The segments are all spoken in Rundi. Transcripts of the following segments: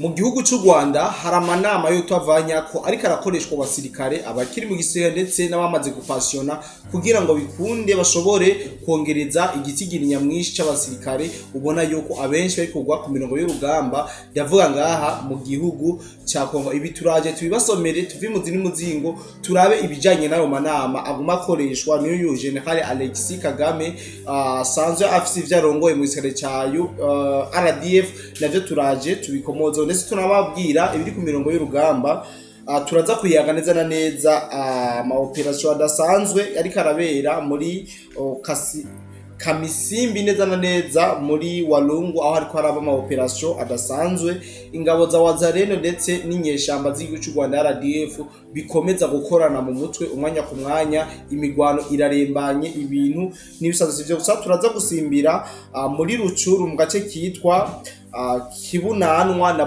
Mu gihugu c'u Rwanda hari amanama y'utavanyako ariko arakoreshwa abasirikare abakiri mu gisirikare ndetse n'abamaze gupasiona kugira ngo bikunde bashobore kongereza igitigiri nyamwinshi c'abasirikare. Ubona yuko abenshi bari kugwa ku mirongo y'urugamba, ndavuga ngaha mu gihugu ca Kongo. Ibi turaje tubibasomere tuve muzi n'umuzingo, turabe ibijanye n'ayo manama aguma akoreshwa n'uyu General Alexis Kagame asanzwe afise ivyo arongoye mu gisirikare ca RDF. Navyo turaje tubikomozo ndetse tunababwira ibiri ku mirongo y'urugamba. Turaza kuyaga neza na neza ama operation adasanzwe ariko arabera muri Kamisimbi, neza na neza muri Walungu, aho hariko haraba ama operation adasanzwe. Ingabo za Wazalendo ndetse n'inyeshamba z'igihugu c'u Rwanda RDF bikomeza gukorana mu mutwe umwanya ku mwanya, imigwano irarembanye, ibintu n'ibisazo. Sivyo gusa, turaza gusimbira muri Rucuru mu gace kitwa Kibunanwa na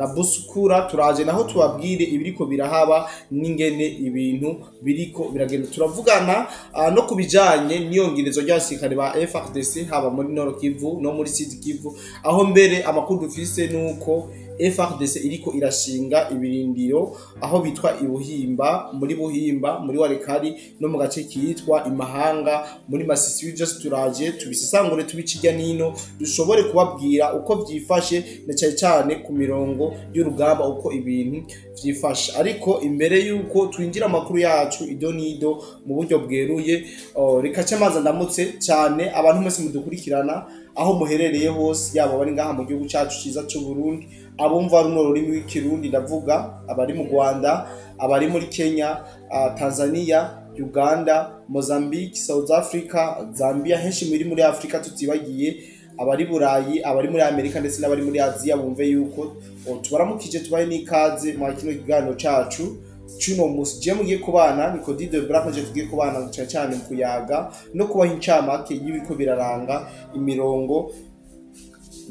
Busukura. Turaje naho tubabwire ibiriko birahaba n'ingene ibintu biriko biragenda. Turavugana no kubijanye n'iyongerezo ry'abasirikare ba FARDC haba muri Nord Kivu no muri Sud Kivu, aho mbere amakuru dufise nuko FARDC iriko irashinga ibirindiro aho bitwa Ibuhimba, muri Buhimba, muri Warekari no mu gace kitwa Imahanga muri Masisi. Byose turaje tubisesangure, tubicirya nino, dushobore kubabwira uko vyifashe na cyane cyane ku mirongo y'urugamba uko ibintu vyifashe. Ariko imbere yuko twinjira amakuru yacu ido nido mu buryo bweruye, reka ce maze ndamutse cyane abantu mwese mudukurikirana aho muherereye hose, yaba abari ngaha mu gihugu cyacu cyiza cy'u Burundi, abumva runo rurimi rw'ikirundi, ndavuga abari mu Rwanda, abari muri Kenya, Tanzania, Uganda, Mozambique, South Africa, Zambia, henshi muri Afrika, tutibagiye abari Burayi, abari muri Amerika ndetse n'abari muri Aziya. Bumve yuko tubaramukije, tubahe n'ikaze mu kino kiganiro cacu cuno musi. Je mugiye kubana ni Cody de Black, je tugiye kubana cyane cyane mu kuyaga no kubaha incamake y'ibiko biraranga imirongo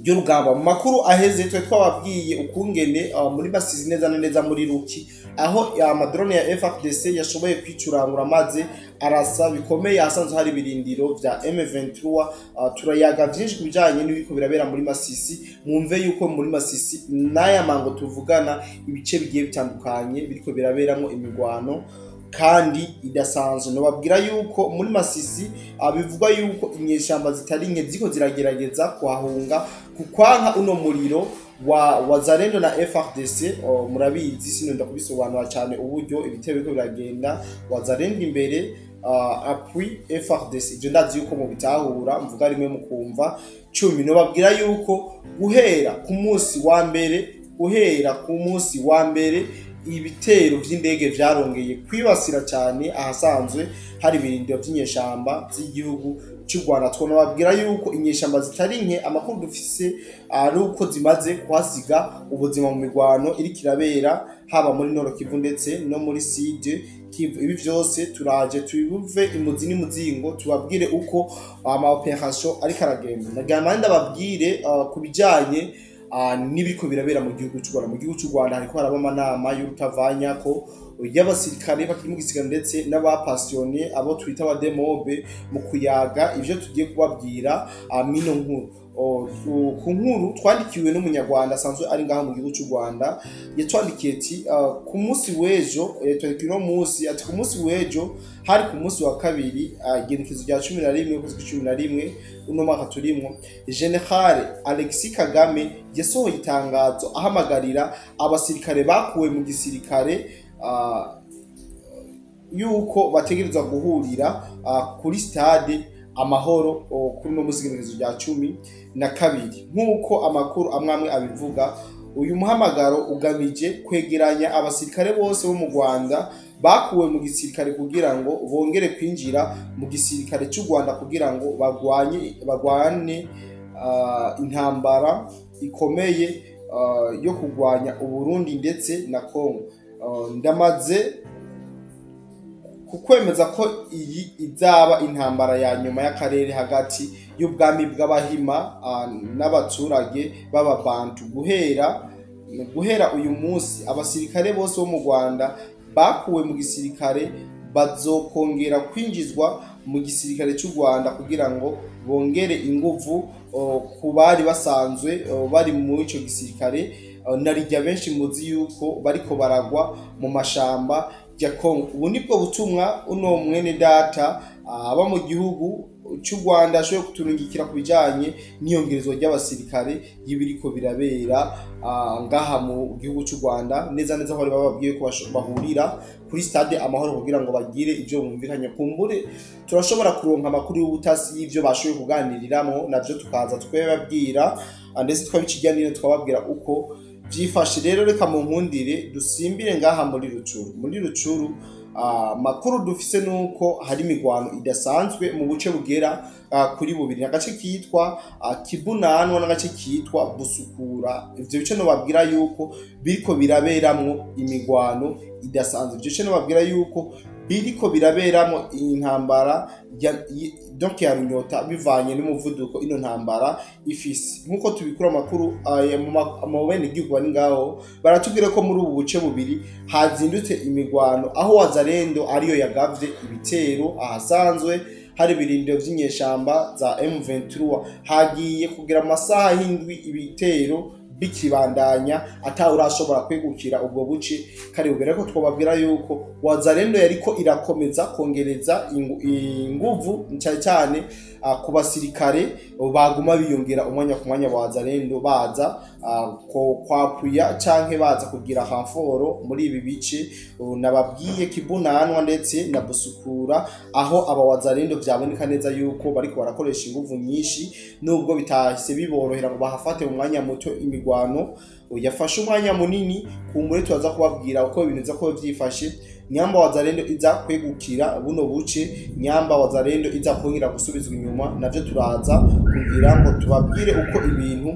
y'urugamba. Mu makuru aheze twe twababwiye ukungene muri Basizi, neza na neza muri Ruki, aho amadrone ya FARDC yashoboye kwicurangura maze arasa bikomeye ahasanzwe hari ibirindiro vya M23. Turayaga vyinshi ku bijanye n'ibiko birabera muri Masisi. Mwumve yuko muri Masisi n'aya mango tuvugana ibice bigiye bitandukanye biriko biraberamwo imigwano kandi idasanzwe. Nobabwira yuko muri Masisi bivugwa yuko inyeshamba zitari nke ziko ziragerageza kuhahunga kukwanka uno muriro wa Wazalendo na FARDC. Murabizi, sinonda kubisobanura cyane uburyo ibitero biriko biragenda, Wazalendo imbere, appui FARDC. Ivyo ndazi yuko mubitahura, mvuga rimwe mukumva cumi. Nobabwira yuko guhera ku munsi wa mbere ibitero vy'indege vyarongeye kwibasira cyane ahasanzwe hari ibirindiro vy'inyeshamba z'igihugu cy'u Rwanda. Twonababwira yuko inyeshamba zitari nke, amakuru dufise ari uko zimaze kuhasiga ubuzima mu mirwano iriko irabera haba muri Nord Kivu ndetse no muri Sud Kivu. Ibi vyose turaje tubive imuzi n'umuzingo, tubabwire uko ama operation ariko aragenda. Ndagira ndababwire ku bijanye n'ibiriko birabera mu gihugu cy'u Rwanda. Mu gihugu cy'u Rwanda hariko haraba amanama y'urutavanyako y'abasirikare bakiri mu gisirikare ndetse n'abapassionné, abo twita abademobe, mu kuyaga ivyo tugiye kubabwira mwino nkuru. Ku nkuru twandikiwe n'umunyarwanda asanzwe ari ngaho mu gihugu cy'u Rwanda, yatwandikiye ati ku munsi w'ejo, yatwandikiye uno munsi ati ku munsi w'ejo, hari ku munsi wa kabiri, igenekerezo rya 11 ukwezi kwa 11 uno mwaka turimwo, General Alexis Kagame yasohoye itangazo ahamagarira abasirikare bakuwe mu gisirikare yuko bategerezwa guhurira kuri stade Amahoro kuri uno munsi igenekerezo rya 12. Nk'uko amakuru amwe amwe abivuga, uyu muhamagaro ugamije kwegeranya abasirikare bose bo mu Rwanda bakuwe mu gisirikare kugira ngo bongere kwinjira mu gisirikare cy'u Rwanda kugira ngo bagwane intambara ikomeye yo kurwanya Uburundi ndetse na Congo. Ndamaze kukwemeza ko iyi izaba intambara ya nyuma y'akarere hagati y'ubwami bw'Abahima n'abaturage b'Ababantu. Guhera uyu munsi abasirikare bose bo mu Rwanda bakuwe mu gisirikare bazokongera kwinjizwa mu gisirikare cy'u Rwanda kugira ngo bongere inguvu ku bari basanzwe bari muri ico gisirikare. Narijya benshi muzi yuko bariko baragwa mu mashamba ya Kongo. Ubu nibwo butumwa uno mwene data aba mu gihugu cy'u Rwanda ashoboye kuturungikira ku bijanye n'iyongerezwa ry'abasirikare y'ibiriko birabera ngaha mu gihugu cy'u Rwanda, neza neza aho bari bababwiye ko bahurira kuri stade Amahoro kugira ngo bagire ivyo bumvikanye. Kumbure turashobora kuronka amakuru y'ubutasi y'ivyo bashoboye kuganiriramo, navyo tukaza twebabwira, ndetse twabicigira nino twababwira uko vyifashe. Rero reka mu nkundire dusimbire ngaha muri Rucuru. Muri Rucuru makuru dufise nuko hari imigwano idasanzwe mu buce bugera kuri bubiri, agace kitwa Kibunanwa n'agace kitwa Busukura. Ivyo bice no babwira yuko biriko biraberamwo imigwano idasanzwe. Ivyo bice no babwira yuko biriko biraberamo intambara donc ya runyota, bivanye n'umuvuduko ino ntambara ifise. Nkuko tubikura amakuru mu bene gihugu bari ngaho, baratubwira ko muri ubu buce bubiri hazindutse imigwano, aho Wazalendo ariyo yagavye ibitero ahasanzwe hari ibirindiro vy'inyeshamba za M23. Hagiye kugira amasaha y'indwi ibitero bikibandanya, ata urashobora kwegukira ubwo buce kari bubere. Ko twababwira yuko Wazalendo yariko irakomeza kongereza inguvu cyane cyane ku basirikare baguma biyongera umwanya ku mwanya. Wazalendo baza kwapuya canke baza kugira renfort muri ibi bice nababwiye, Kibunanwa ndetse na Busukura, aho aba Wazalendo vyaboneka neza yuko bariko barakoresha inguvu nyinshi, nubwo bitahise biborohera ngo bahafate mu mwanya muto. Imigwano yafashe umwanya munini. Kumbure turaza kubabwira uko ibintu biza kuba vyifashe, nyamba Wazalendo iza kwegukira buno buce, nyamba Wazalendo iza kongera gusubizwa inyuma, navyo turaza kugira ngo tubabwire uko ibintu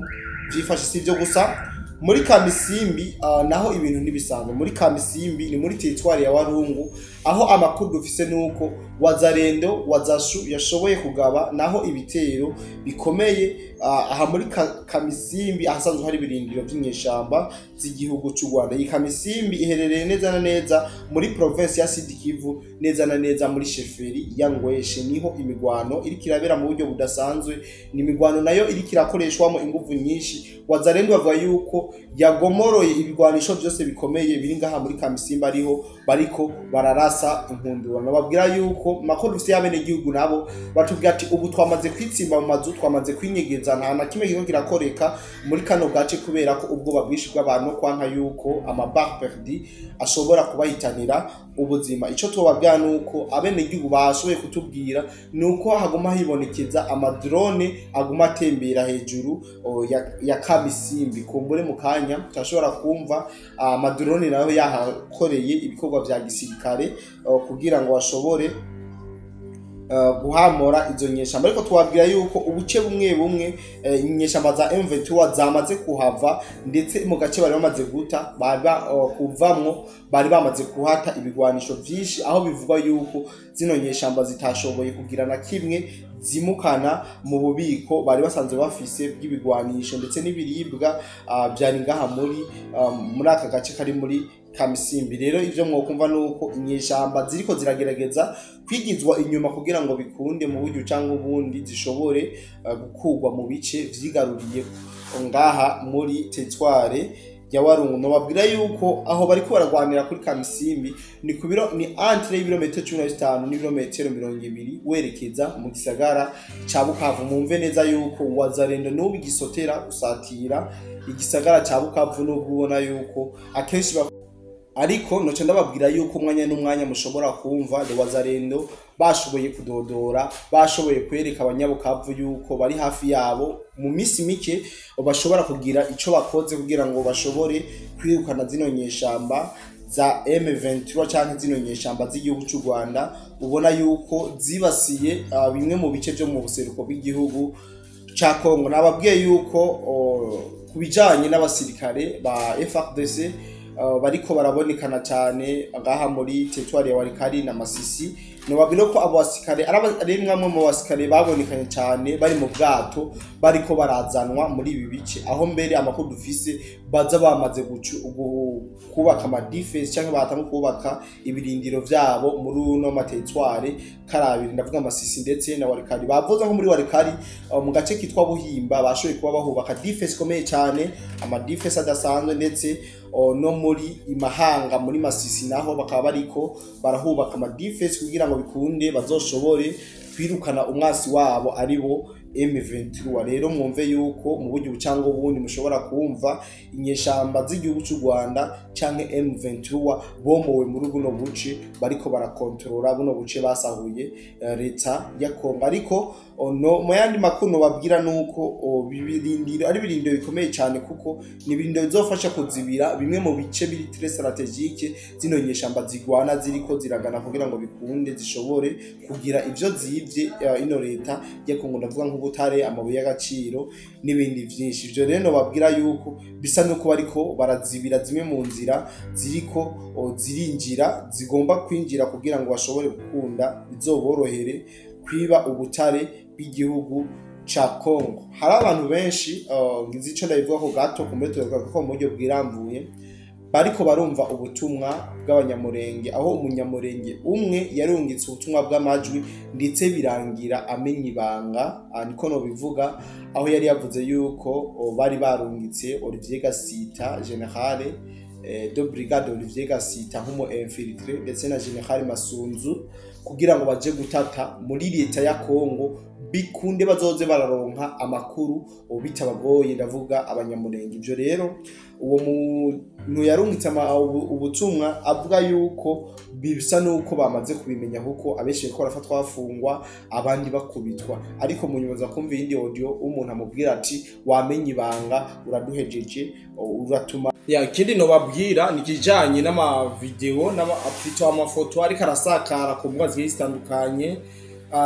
vyifashe. Si ivyo gusa, muri Kamisimbi naho ibintu ntibisanzwe. Muri Kamisimbi ni muri teritwari ya Warungu, aho amakuru dufise nuko Wazalendo Wazashu yashoboye kugaba naho ibitero bikomeye aha muri Kamisimbi, ahasanzwe hari ibirindiro vy'inyeshamba z'igihugu cy'u Rwanda. Iyi Kamisimbi iherereye neza na neza muri province ya Sud Kivu, neza na neza muri chefferie ya Ngweshe. Niho imigwano iriko irabera mu buryo budasanzwe. Ni imigwano nayo iriko irakoreshwamo inguvu nyinshi. Wazalendo bavuga yuko yagomoroye ibigwanisho byose bikomeye biri ngaha muri Kamisimbi, ariho bariko bararasa inkundura. Nababwira yuko makuru dufite y'abene gihugu nabo batubwira ati ubu twamaze kwitsimba mu mazu, twamaze kwinyegeza, nta na kimwe kiriko kirakoreka muri kano gace, kubera ko ubwoba bwinshi bw'abantu kwanka yuko ama balles perdues ashobora kubahitanira ubuzima. Ico tubabwira nuko abene gihugu bashoboye kutubwira nuko haguma hibonekeza amadrone aguma atembera hejuru ya Kamisimbi. Kumbure mu kanya turashobora kumva amadrone nayo yahakoreye ibikorwa vya gisirikare kugira ngo bashobore guhamora izo nyeshamba. Ariko twabwira yuko ubuce bumwe bumwe inyeshamba za M23 zamaze kuhava, ndetse mu gace bari bamaze guta baba kuvamwo bari bamaze kuhata ibigwanisho vyinshi, aho bivugwa yuko zino nyeshamba zitashoboye kugira na kimwe zimukana mu bubiko bari basanzwe bafise bw'ibigwanisho ndetse n'ibiribwa byari ngaha muri aka gace kari muri Kamisimbi. Rero ivyo mwokumva nuko inyeshamba ziriko ziragerageza kwigizwa inyuma kugira ngo bikunde mu buryo cyangwa ubundi zishobore gukurwa mu bice vyigaruriye ngaha muri teritware ya Warungu. Nobabwira yuko aho bariko baragwanira kuri Kamisimbi ni ku biro ni entre y'ibirometero 15 n'ibirometero 20 werekeza mu gisagara ca Bukavu. Mumve neza yuko Wazalendo n'ubu igisotera gusatira igisagara ca Bukavu, nubwo ubona yuko akenshi ariko noce ndababwira yuko umwanya n'umwanya mushobora kumva The Wazalendo bashoboye kudodora, bashoboye kwereka abanyabukavu yuko bari hafi yabo, mu minsi mike bashobora kugira ico bakoze kugira ngo bashobore kwirukana zino nyeshamba za M23 canke zino nyeshamba z'igihugu cy'u Rwanda, ubona yuko zibasiye bimwe mu bice byo mu buseruko bw'igihugu ca Kongo. Nababwiye yuko kubijanye n'abasirikare ba FARDC bariko barabonekana cyane ngaha muri teritwari ya Walikari na Masisi. Nobabwira ko abo basirikare ari mwamwe mu basirikare babonekanye cyane bari mu bwato bariko barazanwa muri ibi bice, aho mbere amakuru dufise baza bamaze kubaka ama defense cyangwa batanga kubaka ibirindiro vyabo muri uno ma territoire karabiri, ndavuga Masisi ndetse na Walikale. Bavuze nko muri Walikale mu gace kitwa Buhimba bashoboye kuba bahubaka defense ikomeye cyane, ama defense adasanzwe, ndetse no muri Imahanga muri Masisi naho bakaba bariko barahubaka ama defense kugira ngo bikunde bazoshobore kwirukana umwasi wabo aribo M23. Rero mwumve yuko mu buryo bucanga ubundi mushobora kumva inyeshamba z'igihugu cy'u Rwanda canke M23 bomowe muri buno buce, bariko barakontorora buno buce basahuye leta ya Kongo. Ariko no mu yandi makuru babwira nuko bibirindiro ari birindiro bikomeye cyane, kuko ni birindiro bizofasha kuzibira bimwe mu bice biri très stratégique zino nyeshamba zigwana ziriko ziragana kugira ngo bikunde zishobore kugira ivyo zivye ino leta ya Kongo, ndavuga nk'ubutare, amabuye y'agaciro n'ibindi vyinshi. Ivyo rero babwira yuko bisa nuko bariko barazibira zimwe mu nzira ziriko zirinjira zigomba kwinjira kugira ngo bashobore gukunda bizoborohere kwiba ubutare bw'igihugu ca Kongo. Hari abantu benshi ngize ico ndabivuga ko gato kumbe tuvuga ko mu buryo bwirambuye bariko barumva ubutumwa bw'abanyamurenge, aho umunyamurenge umwe yarungitse ubutumwa bw'amajwi ndetse birangira amenya ibanga, niko no bivuga, aho yari yavuze yuko bari barungitse Olivier Gasita, général de brigade Olivier Gasita nk'umu infiltré, ndetse na général Masunzu kugira ngo baje gutata muri leta ya Kongo bikunde bazoze bararonka amakuru bitabagoye, ndavuga abanyamurenge. Ivyo rero uwo muntu yarungitse ubutumwa avuga yuko bisa nuko bamaze kubimenya, kuko abenshi bariko barafatwa bafungwa abandi bakubitwa. Ariko mu nyuma za kumva iyindi audio umuntu amubwira ati wamenye ibanga, uraduhejeje, uratuma ya. Ikindi no babwira ni kijanye n'ama video n'ama plutôt amafoto ariko arasakara ku mbuga zigiye zitandukanye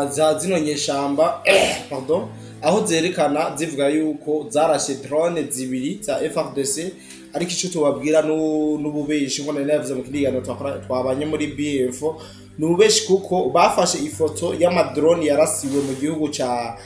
za zino nyeshamba, pardon, aho zerekana zivuga yuko zarashe drone zibiri za FARDC. Ariko ico tubabwira n'ububeshi, ngo nari navuze mu kiganiro twabanye muri BF, n'ububeshi, kuko bafashe ifoto y'ama drone yarasiwe mu gihugu ca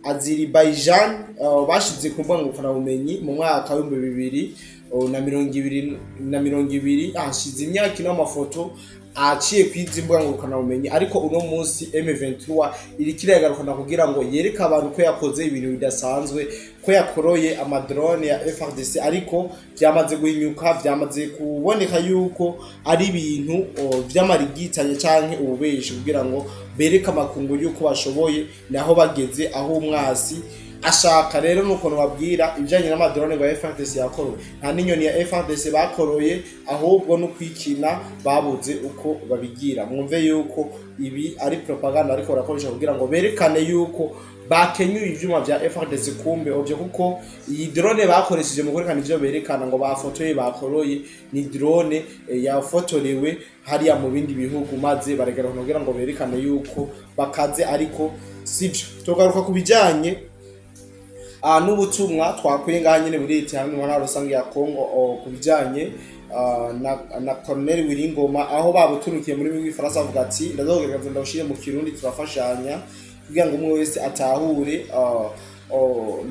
Azerbaijan, bashize ku mbuga ngurukanabumenyi mu mwaka w'2020, hashize imyaka ine amafoto aciye kwizi mbuga ngurukanabumenyi. Ariko uno munsi M23 iriko irayagarukana kugira ngo yereke abantu ko yakoze ibintu bidasanzwe, ko yakoroye ama drone ya FARDC, ariko vyamaze guhinyuka, vyamaze kuboneka yuko ari ibintu vy'amarigitanye canke ububeshi kugira ngo bereke amakungu yuko bashoboye naho bageze aho umwasi ashaka. Rero nukuntu babwira ibijanye n'ama drone ngo FARDC yakoroye, nta n'inyoni ya FARDC bakoroye, ahubwo no kwikina babuze uko babigira. Mwumve yuko ibi ari propaganda ariko barakoresha kugira ngo berekane yuko bakenyuye ivyuma vya FARDC, kumbe ovyo, kuko iyi drone bakoresheje mu kwerekana ivyo berekana ngo bafotoye bakoroye ni drone yafotorewe hariya mu bindi bihugu, maze baregarana kugira ngo berekane yuko bakaze, ariko sivyo. Tugaruka ku bijanye n'ubutumwa twakuye ngaha nyene muri leta hamwe mu ntara rusange ya Kongo ku bijanye na Colonel Willy Ngoma, aho babuturukiye muri rw'igifaransa avuga ati, ndazogerageza ndawushire mu Kirundi turafashanya kugira ngo umwe wese atahure.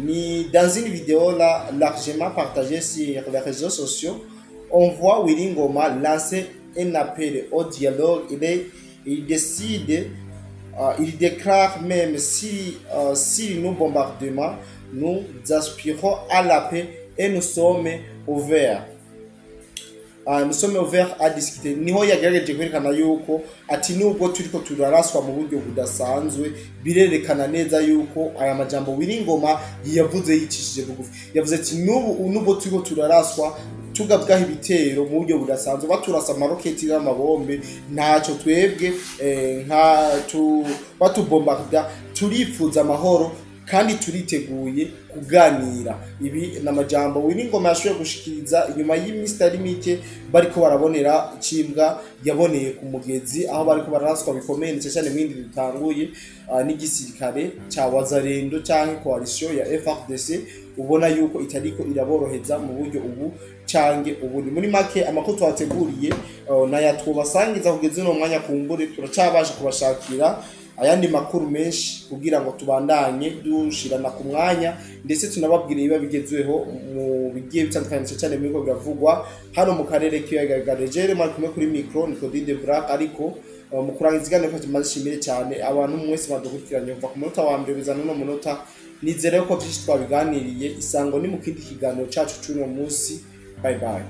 Ni dans une vidéo là largement partagée sur les réseaux sociaux, on voit Willy Ngoma lancer un appel au dialogue. Il décide, il déclare même si nous bombardement, nous aspirons à la paix et nous sommes ouverts. Nous sommes ouverts à discuter. Niho yagerageje kwerekana yuko ati nubwo turiko turaraswa mu buryo budasanzwe, birerekana neza yuko aya majambo Willy Ngoma yavuze yicishije bugufi. Yavuze ati nubu nubwo turiko turaraswa, tugabwaho ibitero mu buryo budasanzwe, baturasa amaroketi n'amabombe, ntacyo twebwe nka batubombarda, turipfuza amahoro. Kandi turiteguye kuganira. Ibi ni amajambo Willy Ngoma yashoboye gushikiriza inyuma y'iminsi itari mike bariko barabonera icimbwa yaboneye ku mugezi, aho bariko bararaswa bikomeye ndetse cyane mwindi dutanguye n'igisirikare ca Wazalendo canke coalition ya FARDC, ubona yuko itariko iraboroheza mu buryo ubu cange ubundi. Muri make, amakuru twateguriye naya twobasangiza kugeza uno mwanya. Kumbure turacabasha kubashakira ayandi makuru menshi kugira ngo tubandanye dushirana ku mwanya, ndetse tunababwira ibiba bigezweho mu bigiye bitandukanye, cyane cyane biriko biravugwa hano mu karere k'ibiyaga bigari. Mwari kumwe kuri micro ni Codide Black, ariko mu kurangiza ikiganiro ko tumaze, cyane abantu mwese badukurikiranye kuva ku munota wa mbere kugeza n'uno munota. Nizere ko byinshi twabiganiriye. Isango ni mu kindi kiganiro cacu c'uno munsi. Bye bye.